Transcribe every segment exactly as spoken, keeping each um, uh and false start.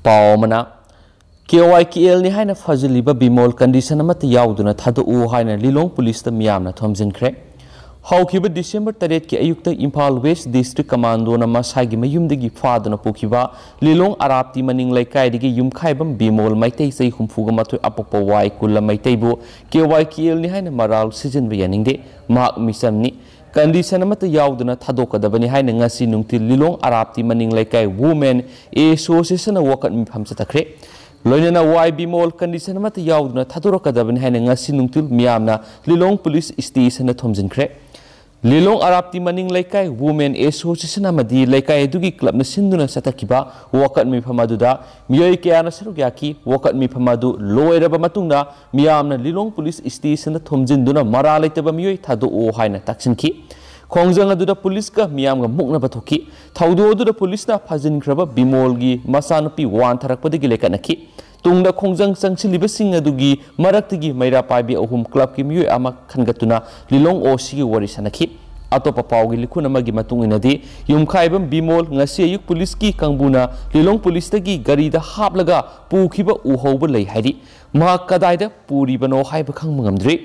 ꯄꯥꯎ ꯑꯃꯅ, K Y ꯀꯦ ꯑꯦꯜꯅꯤ ꯍꯥꯏꯅ ꯐꯥꯖꯤꯜꯂꯤꯕ ꯕꯤꯃꯣꯜ ꯀꯟꯗꯤꯁꯟ ꯑꯃꯠꯇ ꯌꯥꯎꯗꯅ ꯊꯥꯗꯣꯛꯎ ꯍꯥꯏꯅ ꯂꯤꯂꯣꯡ ꯄꯨꯂꯤꯁꯇ ꯃꯤꯌꯥꯝꯅ ꯊꯣꯝꯖꯤꯟꯈ꯭ꯔꯦ꯫ ꯍꯧꯈꯤꯕ ꯗꯤꯁꯦꯝꯕꯔ ꯇꯔꯦꯠꯀꯤ ꯑꯌꯨꯛꯇ ꯏꯝꯐꯥꯜ ꯋꯦꯁ ꯗꯤꯁꯇ꯭ꯔꯤꯛ ꯀꯃꯥꯟꯗꯣꯅ ꯃꯁꯥꯒꯤ ꯃꯌꯨꯝꯗꯒꯤ ꯐꯥꯗꯨꯅ ꯄꯨꯈꯤꯕ ꯂꯤꯂꯣꯡ ꯑꯔꯥꯞꯇꯤ ꯃꯅꯤꯡ ꯂꯩꯀꯥꯏꯗꯒꯤ ꯌꯨꯝꯈꯥꯏꯕꯝ ꯕꯤꯃꯣꯜ, ꯃꯩꯇꯩ, ꯆꯍꯤ ꯍꯨꯝꯐꯨꯒ ꯃꯥꯊꯣꯏ, ꯑꯄꯣꯛꯄ ꯋꯥꯏ ꯀꯨꯂ ꯃꯩꯇꯩꯕꯨ ꯀꯦ ꯋꯥꯏ ꯀꯦ ꯑꯦꯜꯅꯤ ꯍꯥꯏꯅ ꯃꯔꯥꯜ ꯁꯤꯖꯤꯟꯕ ꯌꯥꯅꯤꯡꯗꯦ꯫ ꯃꯍꯥꯛ ꯃꯤꯆꯝꯅꯤ꯫ ꯀꯟꯗꯤꯁꯟ ꯑꯃꯠꯇ ꯌꯥꯎꯗꯅ ꯊꯥꯗꯣꯛꯀꯗꯕꯅꯤ ꯍꯥꯏꯅ ꯉꯁꯤ ꯅꯨꯡꯊꯤꯜ ꯂꯤꯂꯣꯡ ꯑꯔꯥꯞꯇꯤ ꯃꯅꯤꯡ ꯂꯩꯀꯥꯏ ꯋꯨꯃꯦꯟ ꯑꯦꯁꯣꯁꯤꯌꯦꯁꯟꯅ ꯋꯥꯀꯠ ꯃꯤꯐꯝ ꯆꯠꯊꯈ꯭ꯔꯦ꯫ ꯂꯣꯏꯅꯅ ꯋꯥꯏ ꯕꯤꯃꯣꯜ ꯀꯟꯗꯤꯁꯟ ꯑꯃꯠꯇ ꯌꯥꯎꯗꯅ ꯊꯥꯗꯣꯔꯛꯀꯗꯕꯅꯤ ꯍꯥꯏꯅ ꯉꯁꯤ ꯅꯨꯡꯊꯤꯜ ꯃꯤꯌꯥꯝꯅ ꯂꯤꯂꯣꯡ ꯄꯨꯂꯤꯁ ꯁ꯭ꯇꯦꯁꯟꯗ ꯊꯣꯝꯖꯤꯟꯈ꯭ꯔꯦ꯫ ꯂꯤꯂꯣꯡ ꯑꯔꯥꯞꯇꯤ ꯃꯅꯤꯡ ꯂꯩꯀꯥꯏ ꯋꯨꯃꯦꯟ ꯑꯦꯁꯣꯁꯤꯌꯦꯁꯟ ꯑꯃꯗꯤ ꯂꯩꯀꯥꯏ ꯑꯗꯨꯒꯤ ꯀ꯭ꯂꯕꯅ ꯁꯤꯟꯗꯨꯅ ꯆꯠꯊꯈꯤꯕ ꯋꯥꯀꯠ ꯃꯤꯐꯝ ꯑꯗꯨꯗ ꯃꯤꯑꯣꯏ ꯀꯌꯥꯅ ꯁꯔꯨꯛ ꯌꯥꯈꯤ꯫ ꯋꯥꯀꯠ ꯃꯤꯐꯝ ꯑꯗꯨ ꯂꯣꯏꯔꯕ ꯃꯇꯨꯡꯗ ꯃꯤꯌꯥꯝꯅ ꯂꯤꯂꯣꯡ ꯄꯨꯂꯤꯁ ꯁ꯭ꯇꯦꯁꯟꯗ ꯊꯣꯝꯖꯤꯟꯗꯨꯅ ꯃꯔꯥꯜ ꯂꯩꯇꯕ ꯃꯤꯑꯣꯏ ꯊꯥꯗꯣꯛꯑꯣ ꯍꯥꯏꯅ ꯇꯛꯁꯤꯟꯈꯤ꯫ ꯈꯣꯡꯖꯪ ꯑꯗꯨꯗ ꯄꯨꯂꯤꯁꯀ ꯃꯤꯌꯥꯝꯒ ꯃꯨꯛꯅꯕ ꯊꯣꯛꯈꯤ꯫ ꯊꯧꯗꯣꯛ ꯑꯗꯨꯗ ꯄꯨꯂꯤꯁꯅ ꯐꯥꯖꯤꯟꯈ꯭ꯔꯕ ꯕꯤꯃꯣꯜꯒꯤ ꯃꯆꯥꯅꯨꯄꯤ ꯋꯥꯟꯊꯔꯛꯄꯗꯒꯤ ꯂꯩꯀꯠꯅꯈꯤ꯫ ꯇꯨꯡꯗ ꯈꯣꯡꯖꯪ ꯆꯪꯁꯤꯜꯂꯤꯕꯁꯤꯡ ꯑꯗꯨꯒꯤ ꯃꯔꯛꯇꯒꯤ ꯃꯩꯔꯥ ꯄꯥꯏꯕꯤ ꯑꯍꯨꯝ ꯀ꯭ꯂꯕꯀꯤ ꯃꯤꯑꯣꯏ ꯑꯃ ꯈꯟꯒꯠꯇꯨꯅ ꯂꯤꯂꯣꯡ ꯑꯣ ꯁꯤꯒꯤ ꯋꯥꯔꯤ ꯁꯥꯅꯈꯤ꯫ ꯑꯇꯣꯞꯄ ꯄꯥꯎꯒꯤ ꯂꯤꯈꯨꯟ ꯑꯃꯒꯤ ꯃꯇꯨꯡ ꯏꯟꯅꯗꯤ, ꯌꯨꯝꯈꯥꯏꯕꯝ ꯕꯤꯃꯣꯜ ꯉꯁꯤ ꯑꯌꯨꯛ ꯄꯨꯂꯤꯁꯀꯤ ꯀꯥꯡꯕꯨꯅ ꯂꯤꯂꯣꯡ ꯄꯨꯂꯤꯁꯇꯒꯤ ꯒꯥꯔꯤꯗ ꯍꯥꯞꯂꯒ ꯄꯨꯈꯤꯕ ꯎꯍꯧꯕ ꯂꯩ ꯍꯥꯏꯔꯤ꯫ ꯃꯍꯥꯛ ꯀꯗꯥꯏꯗ ꯄꯨꯔꯤꯕꯅꯣ ꯍꯥꯏꯕ ꯈꯪꯕ ꯉꯝꯗ꯭ꯔꯤ꯫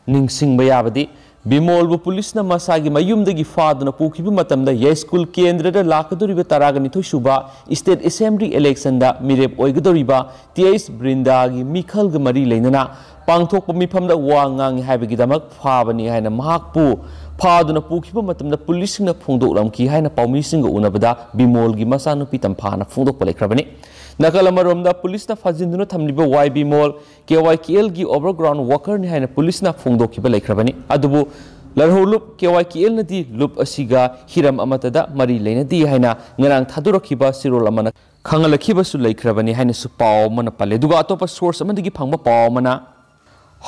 ꯅꯤꯡꯁꯤꯡꯕ ꯌꯥꯕꯗꯤ, ꯕꯤꯃꯣꯜꯕꯨ ꯄꯨꯂꯤꯁꯅ ꯃꯁꯥꯒꯤ ꯃꯌꯨꯝꯗꯒꯤ ꯐꯥꯗꯨꯅ ꯄꯨꯈꯤꯕ ꯃꯇꯝꯗ ꯌꯥꯏꯁ꯭ꯀꯨꯜ ꯀꯦꯟꯗ꯭ꯔꯗ ꯂꯥꯛꯀꯗꯧꯔꯤꯕ ꯇꯔꯥꯒ ꯅꯤꯊꯣꯏ ꯁꯨꯕ ꯁ꯭ꯇꯦꯠ ꯑꯦꯁꯦꯝꯕ꯭ꯂꯤ ꯏꯂꯦꯛꯁꯟꯗ ꯃꯤꯔꯦꯞ ꯑꯣꯏꯒꯗꯧꯔꯤꯕ ꯇꯤ ꯑꯩꯆ ꯕ꯭ꯔꯤꯟꯗꯥꯒꯤ ꯃꯤꯈꯜꯒ ꯃꯔꯤ ꯂꯩꯅꯅ ꯄꯥꯡꯊꯣꯛꯄ ꯃꯤꯐꯝꯗ ꯋꯥ ꯉꯥꯡꯉꯤ ꯍꯥꯏꯕꯒꯤꯗꯃꯛ ꯐꯥꯕꯅꯤ ꯍꯥꯏꯅ ꯃꯍꯥꯛꯄꯨ ꯐꯥꯗꯨꯅ ꯄꯨꯈꯤꯕ ꯃꯇꯝꯗ ꯄꯨꯂꯤꯁꯁꯤꯡꯅ ꯐꯣꯡꯗꯣꯛꯂꯝꯈꯤ ꯍꯥꯏꯅ ꯄꯥꯎꯃꯤꯁꯤꯡꯒ ꯎꯅꯕꯗ ꯕꯤꯃꯣꯜꯒꯤ ꯃꯆꯥꯅꯨꯄꯤ ꯇꯝꯐꯥꯅ ꯐꯣꯡꯗꯣꯛꯄ ꯂꯩꯈ꯭ꯔꯕꯅꯤ꯫ ꯅꯥꯀꯜ ꯑꯃꯔꯣꯝꯗ, ꯄꯨꯂꯤꯁꯅ ꯐꯥꯖꯤꯟꯗꯨꯅ ꯊꯝꯂꯤꯕ ꯋꯥꯏ ꯕꯤꯃꯣꯜ ꯀꯦ ꯋꯥꯏ ꯀꯦ ꯑꯦꯜꯒꯤ ꯑꯣꯚꯔꯒ꯭ꯔꯥꯎꯟ ꯋꯥꯀꯔꯅꯤ ꯍꯥꯏꯅ ꯄꯨꯂꯤꯁꯅ ꯐꯣꯡꯗꯣꯛꯈꯤꯕ ꯂꯩꯈ꯭ꯔꯕꯅꯤ꯫ ꯑꯗꯨꯕꯨ ꯂꯔꯍꯧ ꯂꯨꯞ ꯀꯦ ꯋꯥꯏ ꯀꯦ ꯑꯦꯜꯅꯗꯤ ꯂꯨꯞ ꯑꯁꯤꯒ ꯍꯤꯔꯝ ꯑꯃꯠꯇꯗ ꯃꯔꯤ ꯂꯩꯅꯗꯦ ꯍꯥꯏꯅ ꯉꯔꯥꯡ ꯊꯥꯗꯣꯔꯛꯈꯤꯕ ꯆꯦꯔꯣꯜ ꯑꯃꯅ ꯈꯪꯍꯜꯂꯛꯈꯤꯕꯁꯨ ꯂꯩꯈ꯭ꯔꯕꯅꯤ ꯍꯥꯏꯅꯁꯨ ꯄꯥꯎ ꯑꯃꯅ ꯄꯜꯂꯦ꯫ ꯑꯗꯨꯒ ꯑꯇꯣꯞꯄ ꯁꯣꯔꯁ ꯑꯃꯗꯒꯤ ꯐꯪꯕ ꯄꯥꯎ ꯑꯃꯅ,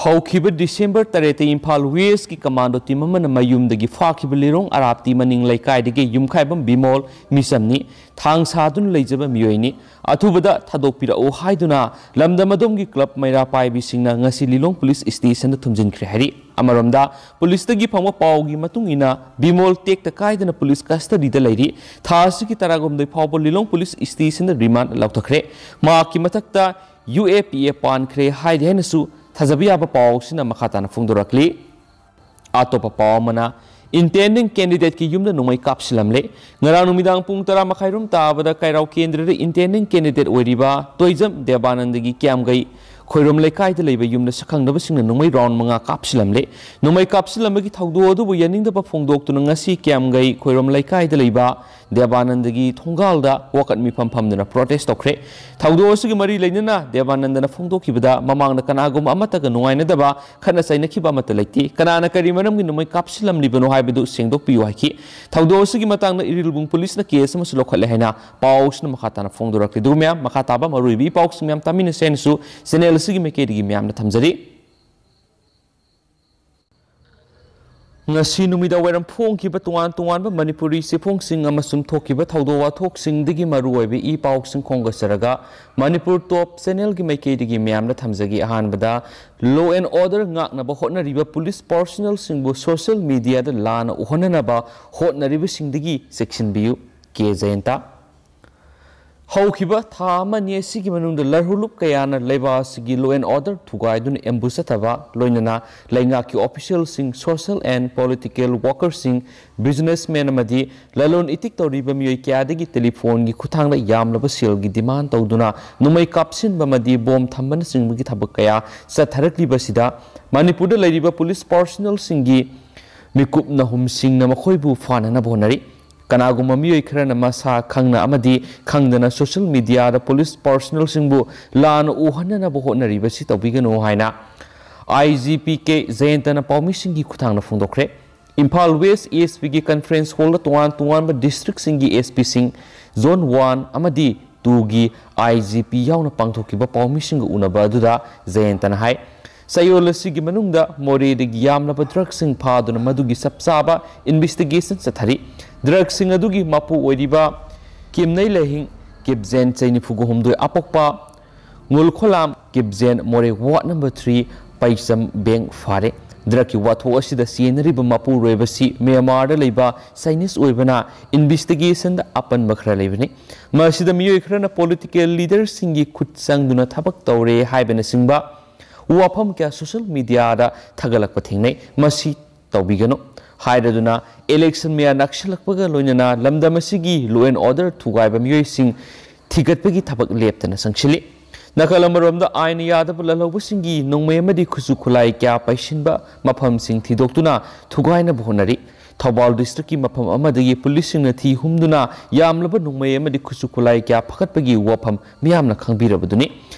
ꯍꯧꯈꯤꯕ ꯗꯤꯁꯦꯝꯕꯔ ꯇꯔꯦꯠꯇ ꯏꯝꯐꯥꯜ ꯋꯦꯁꯀꯤ ꯀꯃꯥꯟꯗꯣ ꯇꯤꯝ ꯑꯃꯅ ꯃꯌꯨꯝꯗꯒꯤ ꯐꯥꯈꯤꯕ ꯂꯤꯂꯣꯡ ꯑꯔꯥꯞꯇꯤ ꯃꯅꯤꯡ ꯂꯩꯀꯥꯏꯗꯒꯤ ꯌꯨꯝꯈꯥꯏꯕꯝ ꯕꯤꯃꯣꯜ ꯃꯤꯆꯝꯅꯤ꯫ ꯊꯥꯡ ꯁꯥꯗꯨꯅ ꯂꯩꯖꯕ ꯃꯤꯑꯣꯏꯅꯤ꯫ ꯑꯊꯨꯕꯗ ꯊꯥꯗꯣꯛꯄꯤꯔꯛꯎ ꯍꯥꯏꯗꯨꯅ ꯂꯝꯗꯝ ꯑꯗꯣꯝꯒꯤ ꯀ꯭ꯂꯕ ꯃꯩꯔꯥ ꯄꯥꯏꯕꯤꯁꯤꯡꯅ ꯉꯁꯤ ꯂꯤꯂꯣꯡ ꯄꯨꯂꯤꯁ ꯁ꯭ꯇꯦꯁꯟꯗ ꯊꯣꯝꯖꯤꯟꯈ꯭ꯔꯦ ꯍꯥꯏꯔꯤ꯫ ꯑꯃꯔꯣꯝꯗ, ꯄꯨꯂꯤꯁꯇꯒꯤ ꯐꯪꯕ ꯄꯥꯎꯒꯤ ꯃꯇꯨꯡ ꯏꯟꯅ, ꯕꯤꯃꯣꯜ ꯇꯦꯛꯇ ꯀꯥꯏꯗꯅ ꯄꯨꯂꯤꯁ ꯀꯁꯇꯗꯤꯗ ꯂꯩꯔꯤ꯫ ꯊꯥ ꯑꯁꯤꯒꯤ ꯇꯔꯥꯍꯨꯝꯗꯣꯏ ꯐꯥꯎꯕ ꯂꯤꯂꯣꯡ ꯄꯨꯂꯤꯁ ꯁ꯭ꯇꯦꯁꯟꯗ ꯔꯤꯃꯥꯟꯗ ꯂꯧꯊꯈ꯭ꯔꯦ꯫ ꯃꯍꯥꯛꯀꯤ ꯃꯊꯛꯇ ꯌꯨ ꯑꯦ ꯄꯤ ꯑꯦ ꯄꯥꯟꯈ꯭ꯔꯦ ꯍꯥꯏꯔꯤ ꯍꯥꯏꯅꯁꯨ ꯊꯥꯖꯕ ꯌꯥꯕ ꯄꯥꯎꯁꯤꯅ ꯃꯈꯥ ꯇꯥꯅ ꯐꯣꯡꯗꯣꯔꯛꯂꯤ꯫ ꯑꯇꯣꯞꯄ ꯄꯥꯎ ꯑꯃꯅ, intending candidateꯀꯤ ꯌꯨꯝꯗ ꯅꯣꯡꯃꯩ ꯀꯥꯞꯁꯤꯜꯂꯝꯂꯦ꯫ ꯉꯔꯥꯡ ꯅꯨꯃꯤꯗꯥꯡ ꯄꯨꯡ ꯇꯔꯥ ꯃꯈꯥꯏ ꯔꯣꯝ ꯇꯥꯕꯗ ꯀꯩꯔꯥꯎ ꯀꯦꯟꯗ꯭ꯔꯗ intending candidate ꯑꯣꯏꯔꯤꯕ ꯇꯣꯏꯖꯝ ꯗꯦꯕꯥꯅꯟꯗꯒꯤ ꯀꯤꯌꯥꯝꯒꯩ ꯈꯣꯏꯔꯣꯝ ꯂꯩꯀꯥꯏꯗ ꯂꯩꯕ ꯌꯨꯝꯗ ꯁꯛꯈꯪꯗꯕꯁꯤꯡꯅ ꯅꯣꯡꯃꯩ round ꯃꯉꯥ ꯀꯥꯞꯁꯤꯜꯂꯝꯂꯦ꯫ ꯅꯣꯡꯃꯩ ꯀꯥꯞꯁꯤꯜꯂꯝꯕꯒꯤ ꯊꯧꯗꯣꯛ ꯑꯗꯨꯕꯨ ꯌꯥꯅꯤꯡꯗꯕ ꯐꯣꯡꯗꯣꯛꯇꯨꯅ ꯉꯁꯤ ꯀꯤꯌꯥꯝꯒꯩ ꯈꯣꯏꯔꯣꯝ ꯂꯩꯀꯥꯏꯗ ꯂꯩꯕ ꯗꯦꯕꯥꯅꯟꯗꯒꯤ ꯊꯣꯡꯒꯥꯜꯗ ꯋꯥꯀꯠ ꯃꯤꯐꯝ ꯐꯝꯗꯨꯅ protest ꯇꯧꯈ꯭ꯔꯦ꯫ ꯊꯧꯗꯣꯛ ꯑꯁꯤꯒꯤ ꯃꯔꯤ ꯂꯩꯅꯅ ꯗꯦꯕꯥꯅꯟꯗꯅ ꯐꯣꯡꯗꯣꯛꯈꯤꯕꯗ, ꯃꯃꯥꯡꯗ ꯀꯅꯥꯒꯨꯝꯕ ꯑꯃꯠꯇꯒ ꯅꯨꯡꯉꯥꯏꯅꯗꯕ, ꯈꯠꯅ ꯆꯩꯅꯈꯤꯕ ꯑꯃꯠꯇ ꯂꯩꯇꯦ꯫ ꯀꯅꯥꯅ ꯀꯔꯤ ꯃꯔꯝꯒꯤ ꯅꯣꯡꯃꯩ ꯀꯥꯞꯁꯤꯜꯂꯝꯂꯤꯕꯅꯣ ꯍꯥꯏꯕꯗꯨ ꯁꯦꯡꯗꯣꯛꯄꯤꯌꯨ ꯍꯥꯏꯈꯤ꯫ ꯊꯧꯗꯣꯛ ꯑꯁꯤꯒꯤ ꯃꯇꯥꯡꯗ ꯏꯔꯤꯜꯕꯨꯡ ꯄꯨꯂꯤꯁꯅ case ꯑꯃꯁꯨ ꯂꯧꯈꯠꯂꯦ ꯍꯥꯏꯅ ꯄꯥꯎꯁꯤꯅ ꯃꯈꯥ ꯇꯥꯅ ꯐꯣꯡꯗꯣꯔꯛꯂꯤ꯫ ꯑꯗꯨꯒ ꯃꯌꯥꯝ, ꯃꯈꯥ ꯇꯥꯕ ꯃꯔꯨꯑꯣꯏꯕ ꯏ ꯄꯥꯎꯁꯤꯡ ꯃꯌꯥꯝ ꯇꯥꯃꯤꯟꯅꯁꯦ ꯍꯥꯏꯅꯁꯨ channel ꯑꯁꯤꯒꯤ ꯃꯥꯏꯀꯩꯗꯒꯤ ꯃꯌꯥꯝꯅ ꯊꯝꯖꯔꯤ꯫ ꯉꯁꯤ ꯅꯨꯃꯤꯗꯥꯡ ꯋꯥꯏꯔꯝ ꯐꯣꯡꯈꯤꯕ ꯇꯣꯉꯥꯟ ꯇꯣꯉꯥꯟꯕ ꯃꯅꯤꯄꯨꯔꯤ ꯆꯦꯐꯣꯡꯁꯤꯡ ꯑꯃꯁꯨꯡ ꯊꯣꯛꯈꯤꯕ ꯊꯧꯗꯣꯛ ꯋꯥꯊꯣꯛꯁꯤꯡꯗꯒꯤ ꯃꯔꯨꯑꯣꯏꯕ ꯏ ꯄꯥꯎꯁꯤꯡ ꯈꯣꯝꯒꯠꯆꯔꯒ, ꯃꯅꯤꯄꯨꯔ ꯇꯣꯞ channelꯒꯤ ꯃꯥꯏꯀꯩꯗꯒꯤ ꯃꯌꯥꯝꯗ ꯊꯝꯖꯒꯦ꯫ ꯑꯍꯥꯟꯕꯗ, law and order ꯉꯥꯛꯅꯕ ꯍꯣꯠꯅꯔꯤꯕ ꯄꯨꯂꯤꯁ personnelꯁꯤꯡꯕꯨ social mediaꯗ ꯂꯥꯟꯅ ꯎꯍꯟꯅꯅꯕ ꯍꯣꯠꯅꯔꯤꯕꯁꯤꯡꯗꯒꯤ ꯆꯦꯛꯁꯤꯟꯕꯤꯌꯨ꯫ ꯀꯦ ꯖꯌꯟꯇ꯫ ꯍꯧꯈꯤꯕ ꯊꯥ ꯑꯃꯅꯤ ꯑꯁꯤꯒꯤ ꯃꯅꯨꯡꯗ ꯂꯥꯜꯍꯧꯂꯨꯞ ꯀꯌꯥꯅ ꯂꯩꯕꯥꯛ ꯑꯁꯤꯒꯤ law and order ꯊꯨꯒꯥꯏꯗꯨꯅ ambush ꯆꯠꯊꯕ, ꯂꯣꯏꯅꯅ ꯂꯩꯉꯥꯛꯀꯤ officialꯁꯤꯡ, social and political workerꯁꯤꯡ, businessmen ꯑꯃꯗꯤ ꯂꯂꯣꯟ ꯏꯇꯤꯛ ꯇꯧꯔꯤꯕ ꯃꯤꯑꯣꯏ ꯀꯌꯥꯗꯒꯤ telephoneꯒꯤ ꯈꯨꯠꯊꯥꯡꯗ ꯌꯥꯝꯂꯕ ꯁꯦꯜꯒꯤ demand ꯇꯧꯗꯨꯅ ꯅꯣꯡꯃꯩ ꯀꯥꯞꯁꯤꯟꯕ ꯑꯃꯗꯤ bomb ꯊꯝꯕꯅꯆꯤꯡꯕꯒꯤ ꯊꯕꯛ ꯀꯌꯥ ꯆꯠꯊꯔꯛꯂꯤꯕꯁꯤꯗ, ꯃꯅꯤꯄꯨꯔꯗ ꯂꯩꯔꯤꯕ ꯄꯨꯂꯤꯁ personnelꯁꯤꯡꯒꯤ ꯃꯤꯀꯨꯞ ꯅꯥꯍꯨꯝꯁꯤꯡꯅ ꯃꯈꯣꯏꯕꯨ ꯐꯥꯅꯅꯕ ꯍꯣꯠꯅꯔꯤ꯫ ꯀꯅꯥꯒꯨꯝꯕ ꯃꯤꯑꯣꯏ ꯈꯔꯅ ꯃꯁꯥ ꯈꯪꯅ ꯑꯃꯗꯤ ꯈꯪꯗꯅ social mediaꯗ ꯄꯨꯂꯤꯁ personnelꯁꯤꯡꯕꯨ ꯂꯥꯟꯅ ꯎꯍꯟꯅꯅꯕ ꯍꯣꯠꯅꯔꯤꯕꯁꯤ ꯇꯧꯕꯤꯒꯅꯨ ꯍꯥꯏꯅ I G P ꯀꯦ ꯖꯌꯟꯇꯅ ꯄꯥꯎꯃꯤꯁꯤꯡꯒꯤ ꯈꯨꯠꯊꯥꯡꯗ ꯐꯣꯡꯗꯣꯛꯈ꯭ꯔꯦ꯫ ꯏꯝꯐꯥꯜ West S P ꯒꯤ conference hallꯗ ꯇꯣꯉꯥꯟ ꯇꯣꯉꯥꯟꯕ districtꯁꯤꯡꯒꯤ S Pꯁꯤꯡ, zone one ꯑꯃꯗꯤ twoꯒꯤ I G P ꯌꯥꯎꯅ ꯄꯥꯡꯊꯣꯛꯈꯤꯕ ꯄꯥꯎꯃꯤꯁꯤꯡꯒ ꯎꯅꯕ ꯑꯗꯨꯗ ꯖꯌꯟꯇꯅ ꯍꯥꯏ, ꯆꯌꯣꯜ ꯑꯁꯤꯒꯤ ꯃꯅꯨꯡꯗ ꯃꯣꯔꯦꯗꯒꯤ ꯌꯥꯝꯂꯕ drugꯁꯤꯡ ꯐꯥꯗꯨꯅ ꯃꯗꯨꯒꯤ ꯆꯞ ꯆꯥꯕ investigation ꯆꯠꯊꯔꯤ꯫ Drugꯁꯤꯡ ꯑꯗꯨꯒꯤ ꯃꯄꯨ ꯑꯣꯏꯔꯤꯕ ꯀꯤꯝꯅꯩ ꯂꯩꯍꯤꯡ ꯀꯤꯞꯖꯦꯟ, ꯆꯍꯤ ꯅꯤꯐꯨꯒ ꯍꯨꯝꯗꯣꯏ, ꯑꯄꯣꯛꯄ ꯉꯨꯜꯈꯣꯂꯥꯝ ꯀꯤꯞꯖꯦꯟ, ꯃꯣꯔꯦ ward number three, ꯄꯩꯆꯝ bank ꯐꯥꯔꯦ꯫ ꯗ꯭ꯔꯒꯀꯤ ꯋꯥꯊꯣꯛ ꯑꯁꯤꯗ ꯆꯦꯟꯅꯔꯤꯕ ꯃꯄꯨꯔꯣꯏꯕꯁꯤ ꯃ꯭ꯌꯥꯟꯃꯥꯔꯗ ꯂꯩꯕ ꯆꯥꯏꯅꯤꯁ ꯑꯣꯏꯕꯅ ꯏꯟꯚꯦꯁꯇꯤꯒꯦꯁꯟꯗ ꯑꯄꯟꯕ ꯈꯔ ꯂꯩꯕꯅꯤ꯫ ꯃꯁꯤꯗ ꯃꯤꯑꯣꯏ ꯈꯔꯅ ꯄꯣꯂꯤꯇꯤꯀꯦꯜ ꯂꯤꯗꯔꯁꯤꯡꯒꯤ ꯈꯨꯠ ꯆꯪꯗꯨꯅ ꯊꯕꯛ ꯇꯧꯔꯦ ꯍꯥꯏꯕꯅꯆꯤꯡꯕ ꯋꯥꯐꯝ ꯀꯌꯥ ꯁꯣꯁꯤꯌꯦꯜ ꯃꯤꯗꯤꯌꯥꯗ ꯊꯥꯒꯠꯂꯛꯄ ꯊꯦꯡꯅꯩ꯫ ꯃꯁꯤ ꯇꯧꯕꯤꯒꯅꯨ ꯍꯥꯏꯔꯗꯨꯅ ꯏꯂꯦꯛꯁꯟ ꯃꯌꯥ ꯅꯛꯁꯤꯜꯂꯛꯄꯒ ꯂꯣꯏꯅꯅ ꯂꯝꯗꯝ ꯑꯁꯤꯒꯤ law and order ꯊꯨꯒꯥꯏꯕ ꯃꯤꯑꯣꯏꯁꯤꯡ ꯊꯤꯒꯠꯄꯒꯤ ꯊꯕꯛ ꯂꯦꯞꯇꯅ ꯆꯪꯁꯤꯜꯂꯤ꯫ ꯅꯥꯀꯜ ꯑꯃꯔꯣꯝꯗ ꯑꯥꯏꯟ ꯌꯥꯗꯕ ꯂꯜꯍꯧꯕꯁꯤꯡꯒꯤ ꯅꯣꯡꯃꯩ ꯑꯃꯗꯤ ꯈꯨꯠꯁꯨ ꯈꯨꯠꯂꯥꯏ ꯀꯌꯥ ꯄꯩꯁꯤꯟꯕ ꯃꯐꯝꯁꯤꯡ ꯊꯤꯗꯣꯛꯇꯨꯅ ꯊꯨꯒꯥꯏꯅꯕ ꯍꯣꯠꯅꯔꯤ꯫ ꯊꯧꯕꯥꯜ ꯗꯤꯁꯇ꯭ꯔꯤꯛꯀꯤ ꯃꯐꯝ ꯑꯃꯗꯒꯤ ꯄꯨꯂꯤꯁꯁꯤꯡꯅ ꯊꯤ ꯍꯨꯝꯗꯨꯅ ꯌꯥꯝꯂꯕ ꯅꯣꯡꯃꯩ ꯑꯃꯗꯤ ꯈꯨꯠꯁꯨ ꯈꯨꯠꯂꯥꯏ ꯀꯌꯥ ꯐꯒꯠꯄꯒꯤ ꯋꯥꯐꯝ ꯃꯤꯌꯥꯝꯅ ꯈꯪꯕꯤꯔꯕꯗꯨꯅꯤ꯫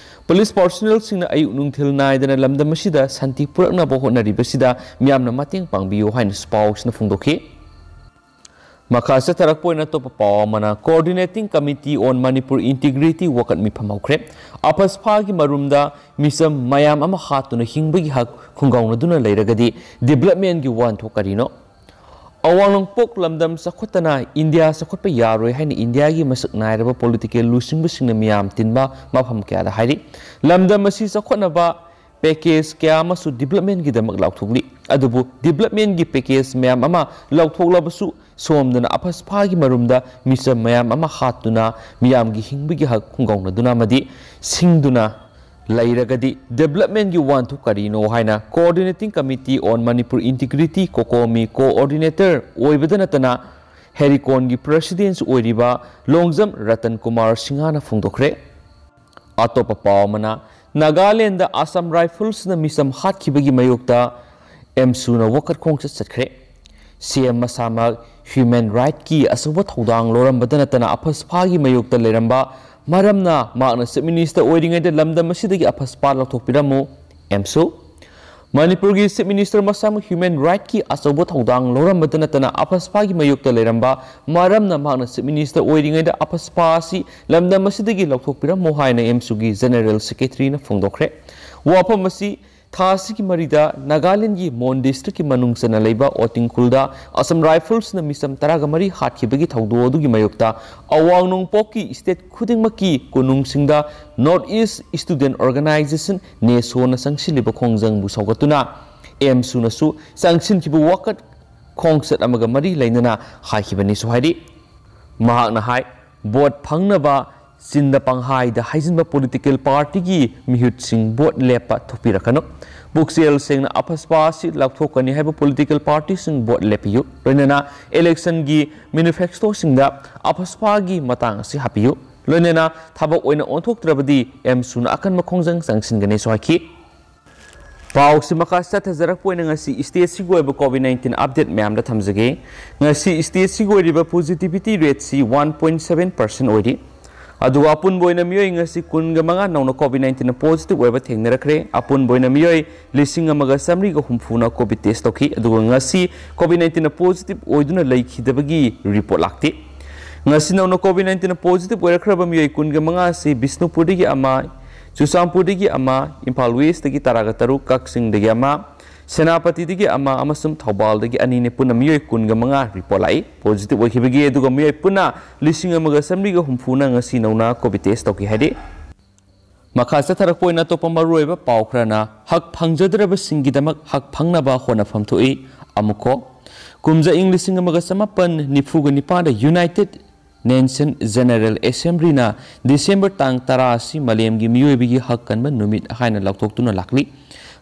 ꯄꯨꯂꯤꯁ ꯄꯥꯔꯁꯣꯅꯦꯜꯁꯤꯡꯅ ꯑꯌꯨꯛ ꯅꯨꯡꯊꯤꯜ ꯅꯥꯏꯗꯅ ꯂꯝꯗꯝ ꯑꯁꯤꯗ ꯁꯥꯟꯇꯤ ꯄꯨꯔꯛꯅꯕ ꯍꯣꯠꯅꯔꯤꯕꯁꯤꯗ ꯃꯤꯌꯥꯝꯅ ꯃꯇꯦꯡ ꯄꯥꯡꯕꯤꯌꯨ ꯍꯥꯏꯅꯁꯨ ꯄꯥꯎꯁꯤꯅ ꯐꯣꯡꯗꯣꯛꯈꯤ꯫ ꯃꯈꯥ ꯆꯠꯊꯔꯛꯄ ꯑꯣꯏꯅ ꯑꯇꯣꯞꯄ ꯄꯥꯎ ꯑꯃꯅ, Coordinating Committee on Manipur Integrity ꯋꯥꯀꯠ ꯃꯤꯐꯝ ꯍꯧꯈ꯭ꯔꯦ꯫ ꯑꯐꯁꯐꯥꯒꯤ ꯃꯔꯨꯝꯗ ꯃꯤꯆꯝ ꯃꯌꯥꯝ ꯑꯃ ꯍꯥꯠꯇꯨꯅ ꯍꯤꯡꯕꯒꯤ ꯍꯛ ꯈꯨꯡꯒꯧꯅꯗꯨꯅ ꯂꯩꯔꯒꯗꯤ ꯗꯤꯕꯂꯞꯃꯦꯟꯒꯤ ꯋꯥꯍꯟꯊꯣꯛ ꯀꯔꯤꯅꯣ? ꯑꯋꯥꯡ ꯅꯣꯡꯄꯣꯛ ꯂꯝꯗꯝ ꯆꯥꯎꯈꯠꯇꯅ ꯏꯟꯗꯤꯌꯥ ꯆꯥꯎꯈꯠꯄ ꯌꯥꯔꯣꯏ ꯍꯥꯏꯅ ꯏꯟꯗꯤꯌꯥꯒꯤ ꯃꯁꯛ ꯅꯥꯏꯔꯕ ꯄꯣꯂꯤꯇꯤꯀꯦꯜ ꯂꯨꯆꯤꯡꯕꯁꯤꯡꯅ ꯃꯤꯌꯥꯝ ꯇꯤꯟꯕ ꯃꯐꯝ ꯀꯌꯥꯗ ꯍꯥꯏꯔꯤ꯫ ꯂꯝꯗꯝ ꯑꯁꯤ ꯆꯥꯎꯈꯠꯅꯕ ꯄꯦꯀꯦꯖ ꯀꯌꯥ ꯑꯃꯁꯨ ꯗꯤꯕꯂꯞꯃꯦꯟꯒꯤꯗꯃꯛ ꯂꯥꯎꯊꯣꯛꯂꯤ꯫ ꯑꯗꯨꯕꯨ ꯗꯤꯕꯂꯞꯃꯦꯟꯒꯤ ꯄꯦꯀꯦꯖ ꯃꯌꯥꯝ ꯑꯃ ꯂꯥꯎꯊꯣꯛꯂꯕꯁꯨ ꯁꯣꯝꯗꯅ ꯑꯐꯁꯐꯥꯒꯤ ꯃꯔꯨꯝꯗ ꯃꯤꯆꯝ ꯃꯌꯥꯝ ꯑꯃ ꯍꯥꯠꯇꯨꯅ ꯃꯤꯌꯥꯝꯒꯤ ꯍꯤꯡꯕꯒꯤ ꯍꯛ ꯈꯨꯡꯒꯧꯅꯗꯨꯅ ꯑꯃꯗꯤ ꯁꯤꯡꯗꯨꯅ ꯂꯩꯔꯒꯗꯤ ꯗꯤꯕꯂꯞꯃꯦꯟꯒꯤ ꯋꯥꯍꯟꯊꯣꯛ ꯀꯔꯤꯅꯣ ꯍꯥꯏꯅ Coordinating Committee on Manipur Integrity, COCOMI, coordinator ꯑꯣꯏꯕꯗ ꯅꯠꯇꯅ ꯍꯦꯔꯤꯀꯣꯟꯒꯤ ꯄ꯭ꯔꯁꯤꯗꯦꯟꯁꯨ ꯑꯣꯏꯔꯤꯕ ꯂꯣꯡꯖꯝ ꯔꯇꯟ ꯀꯨꯃꯥꯔ ꯁꯤꯡꯍꯅ ꯐꯣꯡꯗꯣꯛꯈ꯭ꯔꯦ꯫ ꯑꯇꯣꯞꯄ ꯄꯥꯎ ꯑꯃꯅ, ꯅꯥꯒꯥꯂꯦꯟꯗ ꯑꯁꯥꯝ ꯔꯥꯏꯐꯜꯁꯅ ꯃꯤꯆꯝ ꯍꯥꯠꯈꯤꯕꯒꯤ ꯃꯥꯌꯣꯛꯇ ꯑꯦꯝꯁꯨꯅ ꯋꯥꯀꯠ ꯈꯣꯡꯆꯠ ꯆꯠꯈ꯭ꯔꯦ꯫ ꯁꯤꯑꯦꯝ ꯃꯁꯥꯃꯛ ꯍ꯭ꯌꯨꯃꯦꯟ ꯔꯥꯏꯠꯀꯤ ꯑꯆꯧꯕ ꯊꯧꯗꯥꯡ ꯂꯧꯔꯝꯕꯗ ꯅꯠꯇꯅ ꯑꯐꯁꯐꯥꯒꯤ ꯃꯥꯌꯣꯛꯇ ꯂꯩꯔꯝꯕ ꯃꯔꯝꯅ ꯃꯍꯥꯛꯅ ꯆꯤꯐ ꯃꯤꯅꯤꯁꯇꯔ ꯑꯣꯏꯔꯤꯉꯩꯗ ꯂꯝꯗꯝ ꯑꯁꯤꯗꯒꯤ ꯑꯐꯁꯐꯥ ꯂꯧꯊꯣꯛꯄꯤꯔꯝꯃꯨ꯫ ꯑꯦꯝꯁꯨ꯫ ꯃꯅꯤꯄꯨꯔꯒꯤ ꯆꯤꯐ ꯃꯤꯅꯤꯁꯇꯔ ꯃꯁꯥꯃꯛ ꯍ꯭ꯌꯨꯃꯦꯟ ꯔꯥꯏꯠꯀꯤ ꯑꯆꯧꯕ ꯊꯧꯗꯥꯡ ꯂꯧꯔꯝꯕꯗ ꯅꯠꯇꯅ ꯑꯐꯁꯐꯥꯒꯤ ꯃꯥꯌꯣꯛꯇ ꯂꯩꯔꯝꯕ ꯃꯔꯝꯅ ꯃꯍꯥꯛꯅ ꯆꯤꯐ ꯃꯤꯅꯤꯁꯇꯔ ꯑꯣꯏꯔꯤꯉꯩꯗ ꯑꯐꯁꯐꯥ ꯑꯁꯤ ꯂꯝꯗꯝ ꯑꯁꯤꯗꯒꯤ ꯂꯧꯊꯣꯛꯄꯤꯔꯝꯃꯨ ꯍꯥꯏꯅ ꯑꯦꯝꯁꯨꯒꯤ ꯖꯦꯅꯔꯦꯜ ꯁꯦꯀ꯭ꯔꯦꯇꯔꯤꯅ ꯐꯣꯡꯗꯣꯛꯈ꯭ꯔꯦ꯫ ꯋꯥꯐꯝ ꯑꯁꯤ ꯊꯥ ꯑꯁꯤꯒꯤ ꯃꯔꯤꯗ ꯅꯥꯒꯥꯂꯦꯟꯒꯤ ꯃꯣꯟ ꯗꯤꯁꯇ꯭ꯔꯤꯛꯀꯤ ꯃꯅꯨꯡ ꯆꯟꯅ ꯂꯩꯕ ꯑꯣꯇꯤꯡꯈꯨꯜꯗ ꯑꯁꯥꯝ ꯔꯥꯏꯐꯜꯁꯅ ꯃꯤꯆꯝ ꯇꯔꯥꯒ ꯃꯔꯤ ꯍꯥꯠꯈꯤꯕꯒꯤ ꯊꯧꯗꯣꯛ ꯑꯗꯨꯒꯤ ꯃꯥꯌꯣꯛꯇ ꯑꯋꯥꯡ ꯅꯣꯡꯄꯣꯛꯀꯤ ꯁ꯭ꯇꯦꯠ ꯈꯨꯗꯤꯡꯃꯛꯀꯤ ꯀꯣꯅꯨꯡꯁꯤꯡꯗ ꯅꯣꯔꯠ ꯏꯁ ꯁ꯭ꯇꯨꯗꯦꯟꯠ ꯑꯣꯔꯒꯅꯥꯏꯖꯦꯁꯟ, ꯅꯦꯁꯣꯅ ꯆꯪꯁꯤꯜꯂꯤꯕ ꯈꯣꯡꯖꯪꯕꯨ ꯁꯧꯒꯠꯇꯨꯅ ꯑꯦꯝꯁꯨꯅꯁꯨ ꯆꯪꯁꯤꯟꯈꯤꯕ ꯋꯥꯀꯠ ꯈꯣꯡꯆꯠ ꯑꯃꯒ ꯃꯔꯤ ꯂꯩꯅꯅ ꯍꯥꯏꯈꯤꯕꯅꯤꯁꯨ ꯍꯥꯏꯔꯤ꯫ ꯃꯍꯥꯛꯅ ꯍꯥꯏ, ꯚꯣꯠ ꯐꯪꯅꯕ ꯆꯤꯟꯗ ꯄꯪꯍꯥꯏꯗ ꯍꯥꯏꯖꯤꯟꯕ ꯄꯣꯂꯤꯇꯤꯀꯦꯜ ꯄꯥꯔꯇꯤꯒꯤ ꯃꯤꯍꯨꯠꯁꯤꯡ ꯚꯣꯠ ꯂꯦꯞꯄ ꯊꯣꯛꯄꯤꯔꯛꯀꯅꯨ꯫ ꯄꯨꯛꯆꯦꯜ ꯁꯦꯡꯅ ꯑꯐꯁꯄꯥ ꯁꯤꯠ ꯂꯥꯎꯊꯣꯛꯀꯅꯤ ꯍꯥꯏꯕ ꯄꯣꯂꯤꯇꯤꯀꯦꯜ ꯄꯥꯔꯇꯤꯁꯤꯡ ꯚꯣꯠ ꯂꯦꯞꯄꯤꯌꯨ꯫ ꯂꯣꯏꯅꯅ ꯏꯂꯦꯛꯁꯟꯒꯤ ꯃꯦꯅꯤꯐꯦꯁꯇꯣꯁꯤꯡꯗ ꯑꯐꯁꯄꯥꯒꯤ ꯃꯇꯥꯡ ꯑꯁꯤ ꯍꯥꯞꯄꯤꯌꯨ꯫ ꯂꯣꯏꯅꯅ ꯊꯕꯛ ꯑꯣꯏꯅ ꯑꯣꯟꯊꯣꯛꯇ꯭ꯔꯕꯗꯤ ꯑꯦꯝꯁꯨꯅ ꯑꯀꯟꯕ ꯈꯣꯡꯖꯪ ꯆꯪꯁꯤꯟꯒꯅꯤꯁꯨ ꯍꯥꯏꯈꯤ꯫ ꯄꯥꯎꯁꯤ ꯃꯈꯥ ꯆꯠꯊꯖꯔꯛꯄ ꯑꯣꯏꯅ ꯉꯁꯤ ꯁ꯭ꯇꯦꯠꯁꯤꯒꯤ ꯑꯣꯏꯕ ꯀꯣꯚꯤꯗ ꯅꯥꯏꯟꯇꯤꯟ ꯑꯞꯗꯦꯠ ꯃꯌꯥꯝꯗ ꯊꯝꯖꯒꯦ꯫ ꯉꯁꯤ ꯁ꯭ꯇꯦꯠꯁꯤꯒꯤ ꯑꯣꯏꯔꯤꯕ ꯄꯣꯖꯤꯇꯤꯚꯤꯇꯤ ꯔꯦꯠꯁꯤ ꯋꯥꯟ ꯄꯣꯏꯟ ꯁꯚꯦꯟ ꯄꯥꯔꯁꯦꯟ ꯑꯣꯏꯔꯤ꯫ ꯑꯗꯨꯒ ꯑꯄꯨꯟꯕ ꯑꯣꯏꯅ ꯃꯤꯑꯣꯏ ꯉꯁꯤ ꯀꯨꯟꯒ ꯃꯉꯥ ꯅꯧꯅ ꯀꯣꯚꯤꯗ ꯅꯥꯏꯟꯇꯤꯟ ꯄꯣꯖꯤꯇꯤꯚ ꯑꯣꯏꯕ ꯊꯦꯡꯅꯔꯛꯈ꯭ꯔꯦ꯫ ꯑꯄꯨꯟꯕ ꯑꯣꯏꯅ ꯃꯤꯑꯣꯏ ꯂꯤꯁꯤꯡ ꯑꯃꯒ ꯆꯥꯃꯔꯤꯒ ꯍꯨꯝꯐꯨꯅ ꯀꯣꯚꯤꯗ ꯇꯦꯁ ꯇꯧꯈꯤ꯫ ꯑꯗꯨꯒ ꯉꯁꯤ ꯀꯣꯚꯤꯗ ꯅꯥꯏꯟꯇꯤꯟ ꯄꯣꯖꯤꯇꯤꯚ ꯑꯣꯏꯗꯨꯅ ꯂꯩꯈꯤꯗꯕꯒꯤ ꯔꯤꯄꯣꯔꯠ ꯂꯥꯛꯇꯦ꯫ ꯉꯁꯤ ꯅꯧꯅ ꯀꯣꯚꯤꯗ ꯅꯥꯏꯟꯇꯤꯟ ꯄꯣꯖꯤꯇꯤꯚ ꯑꯣꯏꯔꯛꯈ꯭ꯔꯕ ꯃꯤꯑꯣꯏ ꯀꯨꯟꯒ ꯃꯉꯥ ꯑꯁꯤ ꯕꯤꯁꯅꯨꯄꯨꯔꯗꯒꯤ ꯑꯃ, ꯆꯨꯔꯆꯥꯟꯄꯨꯔꯗꯒꯤ ꯑꯃ, ꯏꯝꯐꯥꯜ ꯋꯦꯁꯇꯒꯤ ꯇꯔꯥꯒ ꯇꯔꯨꯛ, ꯀꯛꯆꯤꯡꯗꯒꯤ ꯑꯃ, ꯁꯦꯅꯥꯄꯇꯤꯗꯒꯤ ꯑꯃ ꯑꯃꯁꯨꯡ ꯊꯧꯕꯥꯜꯗꯒꯤ ꯑꯅꯤꯅꯤ꯫ ꯄꯨꯟꯅ ꯃꯤꯑꯣꯏ ꯀꯨꯟꯒ ꯃꯉꯥ ꯔꯤꯄꯣꯔꯠ ꯂꯥꯛꯏ ꯄꯣꯖꯤꯇꯤꯚ ꯑꯣꯏꯈꯤꯕꯒꯤ꯫ ꯑꯗꯨꯒ ꯃꯤꯑꯣꯏ ꯄꯨꯟꯅ ꯂꯤꯁꯤꯡ ꯑꯃꯒ ꯆꯥꯃꯔꯤꯒ ꯍꯨꯝꯐꯨꯅ ꯉꯁꯤ ꯅꯧꯅ ꯀꯣꯚꯤꯗ ꯇꯦꯁ ꯇꯧꯈꯤ ꯍꯥꯏꯔꯤ꯫ ꯃꯈꯥ ꯆꯠꯊꯔꯛꯄ ꯑꯣꯏꯅ ꯑꯇꯣꯞꯄ ꯃꯔꯨꯑꯣꯏꯕ ꯄꯥꯎ ꯈꯔꯅ, ꯍꯛ ꯐꯪꯖꯗ꯭ꯔꯕꯁꯤꯡꯒꯤꯗꯃꯛ ꯍꯛ ꯐꯪꯅꯕ ꯍꯣꯠꯅꯐꯝ ꯊꯣꯛꯏ꯫ ꯑꯃꯨꯛꯀꯣ, ꯀꯨꯝꯖꯥ ꯏꯪ ꯂꯤꯁꯤꯡ ꯑꯃꯒ ꯆꯃꯥꯄꯟ ꯅꯤꯐꯨꯒ ꯅꯤꯄꯥꯟꯗ ꯌꯨꯅꯥꯏꯇꯦꯗ ꯅꯦꯁꯟ ꯖꯦꯅꯔꯦꯜ ꯑꯦꯁꯦꯝꯕ꯭ꯂꯤꯅ ꯗꯤꯁꯦꯝꯕꯔ ꯇꯥꯡ ꯇꯔꯥ ꯑꯁꯤ ꯃꯥꯂꯦꯝꯒꯤ ꯃꯤꯑꯣꯏꯕꯒꯤ ꯍꯛ ꯀꯟꯕ ꯅꯨꯃꯤꯠ ꯍꯥꯏꯅ ꯂꯥꯎꯊꯣꯛꯇꯨꯅ ꯂꯥꯛꯂꯤ꯫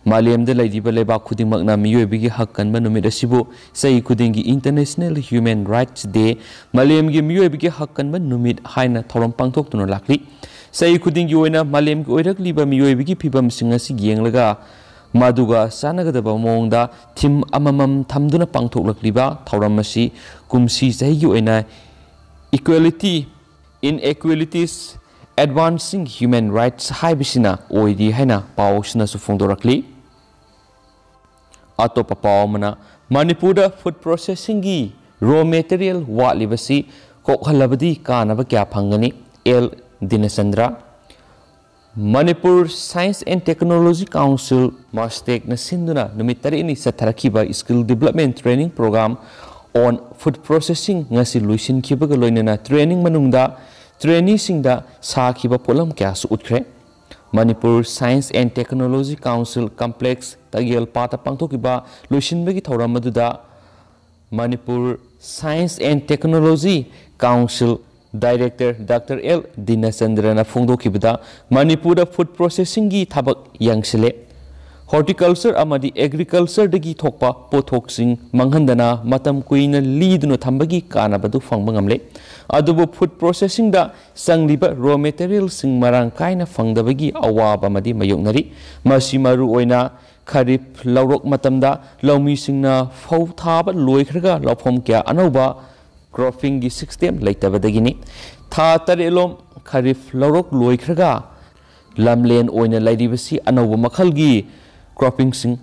ꯃꯥꯂꯦꯝꯗ ꯂꯩꯔꯤꯕ ꯂꯩꯕꯥꯛ ꯈꯨꯗꯤꯡꯃꯛꯅ ꯃꯤꯑꯣꯏꯕꯒꯤ ꯍꯛ ꯀꯟꯕ ꯅꯨꯃꯤꯠ ꯑꯁꯤꯕꯨ ꯆꯍꯤ ꯈꯨꯗꯤꯡꯒꯤ International Human Rights Day, ꯃꯥꯂꯦꯝꯒꯤ ꯃꯤꯑꯣꯏꯕꯒꯤ ꯍꯛ ꯀꯟꯕ ꯅꯨꯃꯤꯠ ꯍꯥꯏꯅ ꯊꯧꯔꯝ ꯄꯥꯡꯊꯣꯛꯇꯨꯅ ꯂꯥꯛꯂꯤ꯫ ꯆꯍꯤ ꯈꯨꯗꯤꯡꯒꯤ ꯑꯣꯏꯅ ꯃꯥꯂꯦꯝꯒꯤ ꯑꯣꯏꯔꯛꯂꯤꯕ ꯃꯤꯑꯣꯏꯕꯒꯤ ꯐꯤꯕꯝꯁꯤꯡ ꯑꯁꯤ ꯌꯦꯡꯂꯒ ꯃꯗꯨꯒ ꯆꯥꯟꯅꯒꯗꯕ ꯃꯑꯣꯡꯗ ꯊꯤꯝ ꯑꯃꯃꯝ ꯊꯝꯗꯨꯅ ꯄꯥꯡꯊꯣꯛꯂꯛꯂꯤꯕ ꯊꯧꯔꯝ ꯑꯁꯤ ꯀꯨꯝꯁꯤ ꯆꯍꯤꯒꯤ ꯑꯣꯏꯅ Equality, Inequalities, Advancing Human Rights ꯍꯥꯏꯕꯁꯤꯅ ꯑꯣꯏꯔꯤ ꯍꯥꯏꯅ ꯄꯥꯎ ꯑꯁꯤꯅꯁꯨ ꯐꯣꯡꯗꯣꯔꯛꯂꯤ꯫ ꯑꯇꯣꯞꯄ ꯄꯥꯎ ꯑꯃꯅ, ꯃꯅꯤꯄꯨꯔꯗ ꯐꯨꯗ ꯄ꯭ꯔꯣꯁꯦꯁꯤꯡꯒꯤ ꯔꯣ ꯃꯦꯇꯔꯤꯌꯦꯜ ꯋꯥꯠꯂꯤꯕꯁꯤ ꯀꯣꯛꯍꯜꯂꯕꯗꯤ ꯀꯥꯟꯅꯕ ꯀꯌꯥ ꯐꯪꯒꯅꯤ? L Dinachandra. Manipur Science and Technology Council, ꯃꯥꯁꯇꯦꯛꯅ ꯁꯤꯟꯗꯨꯅ ꯅꯨꯃꯤꯠ ꯇꯔꯦꯠꯅꯤ ꯆꯠꯊꯔꯛꯈꯤꯕ Skill Development Training Program on Food Processing ꯉꯁꯤ ꯂꯣꯏꯁꯤꯟꯈꯤꯕꯒ ꯂꯣꯏꯅꯅ ꯇ꯭ꯔꯦꯅꯤꯡ ꯃꯅꯨꯡꯗ ꯇ꯭ꯔꯦꯅꯤꯁꯤꯡꯗ ꯁꯥꯈꯤꯕ ꯄꯣꯠꯂꯝ ꯀꯌꯥꯁꯨ ꯎꯠꯈ꯭ꯔꯦ꯫ Manipur Science and Technology Council Complex ꯇꯒꯦꯜ ꯄꯥꯠꯇ ꯄꯥꯡꯊꯣꯛꯈꯤꯕ ꯂꯣꯏꯁꯤꯟꯕꯒꯤ ꯊꯧꯔꯝ ꯑꯗꯨꯗ Manipur Science and Technology Council Director Doctor L ꯗꯤꯅꯆꯟꯗ꯭ꯔꯅ ꯐꯣꯡꯗꯣꯛꯈꯤꯕꯗ, ꯃꯅꯤꯄꯨꯔꯗ ꯐꯨꯗ ꯄ꯭ꯔꯣꯁꯦꯁꯤꯡꯒꯤ ꯊꯕꯛ ꯌꯥꯡꯁꯤꯜꯂꯦ꯫ ꯍꯣꯔꯇꯤꯀꯜꯆꯔ ꯑꯃꯗꯤ ꯑꯦꯒ꯭ꯔꯤꯀꯜꯆꯔꯗꯒꯤ ꯊꯣꯛꯄ ꯄꯣꯠꯊꯣꯛꯁꯤꯡ ꯃꯥꯡꯍꯟꯗꯅ ꯃꯇꯝ ꯀꯨꯏꯅ ꯂꯤꯗꯨꯅ ꯊꯝꯕꯒꯤ ꯀꯥꯟꯅꯕꯗꯨ ꯐꯪꯕ ꯉꯝꯂꯦ꯫ ꯑꯗꯨꯕꯨ ꯐꯨꯗ ꯄ꯭ꯔꯣꯁꯦꯁꯤꯡꯗ ꯆꯪꯂꯤꯕ ꯔꯣ ꯃꯦꯇꯔꯤꯌꯦꯜꯁꯤꯡ ꯃꯔꯥꯡ ꯀꯥꯏꯅ ꯐꯪꯗꯕꯒꯤ ꯑꯋꯥꯕ ꯑꯃꯗꯤ ꯃꯥꯌꯣꯛꯅꯔꯤ꯫ ꯃꯁꯤ ꯃꯔꯨꯑꯣꯏꯅ ꯈꯔꯤꯐ ꯂꯧꯔꯣꯛ ꯃꯇꯝꯗ ꯂꯧꯃꯤꯁꯤꯡꯅ ꯐꯧ ꯊꯥꯕ ꯂꯣꯏꯈ꯭ꯔꯒ ꯂꯧꯐꯝ ꯀꯌꯥ ꯑꯅꯧꯕ ꯀ꯭ꯔꯣꯞꯄꯤꯡꯒꯤ ꯁꯤꯁꯇꯦꯝ ꯂꯩꯇꯕꯗꯒꯤꯅꯤ꯫ ꯊꯥ ꯇꯔꯦꯠꯂꯣꯝ ꯈꯔꯤꯐ ꯂꯧꯔꯣꯛ ꯂꯣꯏꯈ꯭ꯔꯒ ꯂꯝꯂꯦꯟ ꯑꯣꯏꯅ ꯂꯩꯔꯤꯕꯁꯤ ꯑꯅꯧꯕ ꯃꯈꯜꯒꯤ ꯀ꯭ꯔꯣꯞꯄꯤꯡꯁꯤꯡ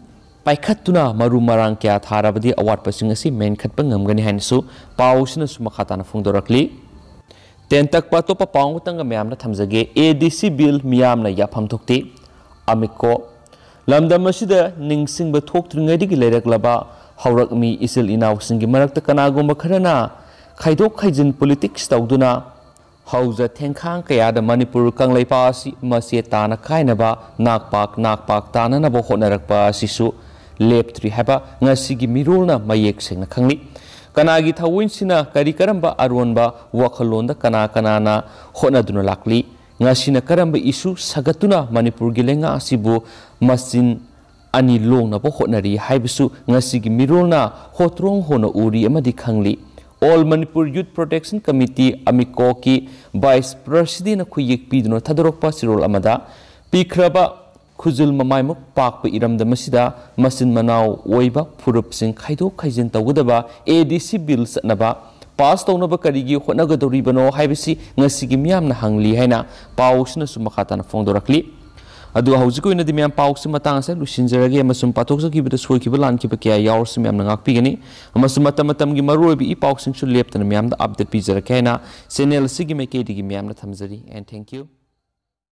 ꯄꯥꯏꯈꯠꯇꯨꯅ ꯃꯔꯨ ꯃꯔꯥꯡ ꯀꯌꯥ ꯊꯥꯔꯕꯗꯤ ꯑꯋꯥꯠꯄꯁꯤꯡ ꯑꯁꯤ ꯃꯦꯟꯈꯠꯄ ꯉꯝꯒꯅꯤ ꯍꯥꯏꯅꯁꯨ ꯄꯥꯎꯁꯤꯅꯁꯨ ꯃꯈꯥ ꯇꯥꯅ ꯐꯣꯡꯗꯣꯔꯛꯂꯤ꯫ ꯇꯦꯟꯇꯛꯄ ꯑꯇꯣꯞꯄ ꯄꯥꯎ ꯑꯃꯇꯪꯒ ꯃꯌꯥꯝꯅ ꯊꯝꯖꯒꯦ꯫ ꯑꯦ ꯗꯤ ꯁꯤ ꯕꯤꯜ ꯃꯤꯌꯥꯝꯅ ꯌꯥꯐꯝ ꯊꯣꯛꯇꯦ꯫ ꯑꯃꯤꯀꯣ꯫ ꯂꯝꯗꯝ ꯑꯁꯤꯗ ꯅꯤꯡꯁꯤꯡꯕ ꯊꯣꯛꯇ꯭ꯔꯤꯉꯩꯗꯒꯤ ꯂꯩꯔꯛꯂꯕ ꯍꯧꯔꯛꯃꯤ ꯏꯆꯤꯜ ꯏꯅꯥꯎꯁꯤꯡꯒꯤ ꯃꯔꯛꯇ ꯀꯅꯥꯒꯨꯝꯕ ꯈꯔꯅ ꯈꯥꯏꯗꯣꯛ ꯈꯥꯏꯖꯤꯟ ꯄꯣꯂꯤꯇꯤꯛꯁ ꯇꯧꯗꯨꯅ ꯍꯧꯖ ꯊꯦꯡꯈꯥꯡ ꯀꯌꯥꯗ ꯃꯅꯤꯄꯨꯔ ꯀꯪꯂꯩꯄꯥꯛ ꯑꯁꯤ ꯃꯆꯦ ꯇꯥꯅ ꯀꯥꯏꯅꯕ, ꯅꯥꯛꯄꯥꯛ ꯅꯥꯛꯄꯥꯛ ꯇꯥꯅꯅꯕ ꯍꯣꯠꯅꯔꯛꯄ ꯑꯁꯤꯁꯨ ꯂꯦꯞꯇ꯭ꯔꯤ ꯍꯥꯏꯕ ꯉꯁꯤꯒꯤ ꯃꯤꯔꯣꯜꯅ ꯃꯌꯦꯛ ꯁꯦꯡꯅ ꯈꯪꯂꯤ꯫ ꯀꯅꯥꯒꯤ ꯊꯑꯣꯏꯁꯤꯅ ꯀꯔꯤ ꯀꯔꯝꯕ ꯑꯔꯣꯟꯕ ꯋꯥꯈꯜꯂꯣꯟꯗ ꯀꯅꯥ ꯀꯅꯥꯅ ꯍꯣꯠꯅꯗꯨꯅ ꯂꯥꯛꯂꯤ? ꯉꯁꯤꯅ ꯀꯔꯝꯕ ꯏꯁꯨ ꯁꯥꯒꯠꯇꯨꯅ ꯃꯅꯤꯄꯨꯔꯒꯤ ꯂꯩꯉꯥꯛ ꯑꯁꯤꯕꯨ ꯃꯆꯤꯟ ꯑꯅꯤ ꯂꯣꯡꯅꯕ ꯍꯣꯠꯅꯔꯤ ꯍꯥꯏꯕꯁꯨ ꯉꯁꯤꯒꯤ ꯃꯤꯔꯣꯜꯅ ꯍꯣꯇ꯭ꯔꯣꯡ ꯍꯣꯅ ꯎꯔꯤ ꯑꯃꯗꯤ ꯈꯪꯂꯤ꯫ All Manipur Youth Protection Committee, ꯑꯃꯤꯀꯣꯒꯤ ꯚꯥꯏꯁ ꯄ꯭ꯔꯁꯤꯗꯦꯟꯅ ꯈꯨꯌꯦꯛ ꯄꯤꯗꯨꯅ ꯊꯥꯗꯣꯔꯛꯄ ꯆꯦꯔꯣꯜ ꯑꯃꯗ, ꯄꯤꯈ꯭ꯔꯕ ꯈꯨꯖꯤꯜ ꯃꯃꯥꯏꯃꯨꯛ ꯄꯥꯛꯄ ꯏꯔꯝꯗꯝ ꯑꯁꯤꯗ ꯃꯆꯤꯟ ꯃꯅꯥꯎ ꯑꯣꯏꯕ ꯐꯨꯔꯨꯞꯁꯤꯡ ꯈꯥꯏꯗꯣꯛ ꯈꯥꯏꯖꯤꯟ ꯇꯧꯒꯗꯕ ꯑꯦ ꯗꯤ ꯁꯤ ꯕꯤꯜ ꯆꯠꯅꯕ, ꯄꯥꯁ ꯇꯧꯅꯕ ꯀꯔꯤꯒꯤ ꯍꯣꯠꯅꯒꯗꯧꯔꯤꯕꯅꯣ ꯍꯥꯏꯕꯁꯤ ꯉꯁꯤꯒꯤ ꯃꯤꯌꯥꯝꯅ ꯍꯪꯂꯤ ꯍꯥꯏꯅ ꯄꯥꯎꯁꯤꯅꯁꯨ ꯃꯈꯥ ꯇꯥꯅ ꯐꯣꯡꯗꯣꯔꯛꯂꯤ꯫ ꯑꯗꯨꯒ ꯍꯧꯖꯤꯛꯀꯤ ꯑꯣꯏꯅꯗꯤ ꯃꯌꯥꯝ ꯄꯥꯎꯁꯤ ꯃꯇꯥꯡ ꯑꯁꯤꯗ ꯂꯣꯏꯁꯤꯟꯖꯔꯒꯦ, ꯑꯃꯁꯨꯡ ꯄꯥꯊꯣꯛꯆꯈꯤꯕꯗ ꯁꯣꯏꯈꯤꯕ ꯂꯥꯟꯈꯤꯕ ꯀꯌꯥ ꯌꯥꯎꯔꯁꯨ ꯃꯌꯥꯝꯅ ꯉꯥꯛꯄꯤꯒꯅꯤ, ꯑꯃꯁꯨꯡ ꯃꯇꯝ ꯃꯇꯝꯒꯤ ꯃꯔꯨꯑꯣꯏꯕ ꯏ ꯄꯥꯎꯁꯤꯡꯁꯨ ꯂꯦꯞꯇꯅ ꯃꯌꯥꯝꯗ ꯑꯞꯗꯦꯠ ꯄꯤꯖꯔꯛꯀꯦ ꯍꯥꯏꯅ ꯆꯦꯅꯦꯜ ꯑꯁꯤꯒꯤ ꯃꯥꯏꯀꯩꯗꯒꯤ ꯃꯌꯥꯝꯗ ꯊꯝꯖꯔꯤ꯫ And thank you.